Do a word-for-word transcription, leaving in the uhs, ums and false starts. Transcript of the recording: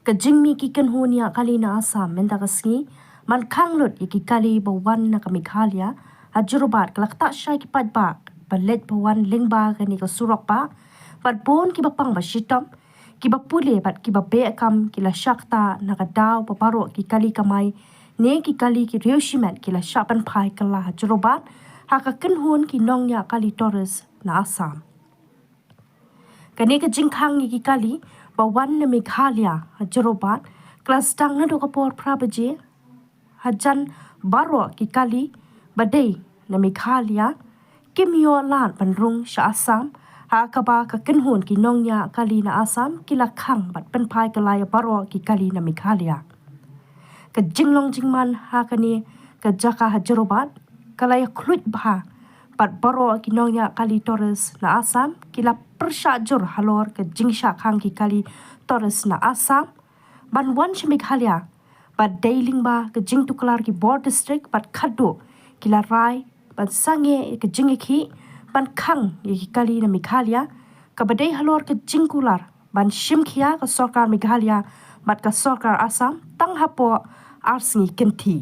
Ka jingmih ki kynhun ïa kali na Assam mynta ka sngi ban khang lut ïa ki kali ba wan na ka Meghalaya ha Jorabat ka la ktah shai ki paidbah ba leit ba wan lyngba kane ka surok bah, bad bun kiba pang ba shitom, kiba pule bad kiba beh kam ki la shah ktah na ka daw ba baroh ki kali kamai ne ki kali ki riew shimet ki la shah pynphai kylla ha Jorabat ha ka kynhun ki nongñiah kali tourist na Assam. Kane ka jingkhang ïa ki kali ba wan na Meghalaya ha Jorabat ka la sdang naduh ka por phra baje hajan baroh ki kali ba dei na Meghalaya kim ïoh lad ban rung sha Assam, ha kaba ka kynhun ki nongñiah kali na Assam ki la khang bad pynphai kylla ïa baroh ki kali na Meghalaya. Ka jinglong jingman ha kane ka jaka ha Jorabat ka la ïa khluit bha bad baroh ki nongñiah kali tourist na Assam ki la pyrshah jur halor ka jingshah khang ki kali tourist na Assam ban wan sha Meghalaya. Bad dei lyngba ka jingtuklar ki bor district bad khadduh ki la rai ban sangeh ïa ka jingïakhih ban khang ïa ki kali na Meghalaya, kaba dei halor ka jingkular ban shim khia ka sorkar Meghalaya bad ka sorkar Assam tang hapoh ar sngi kynthih.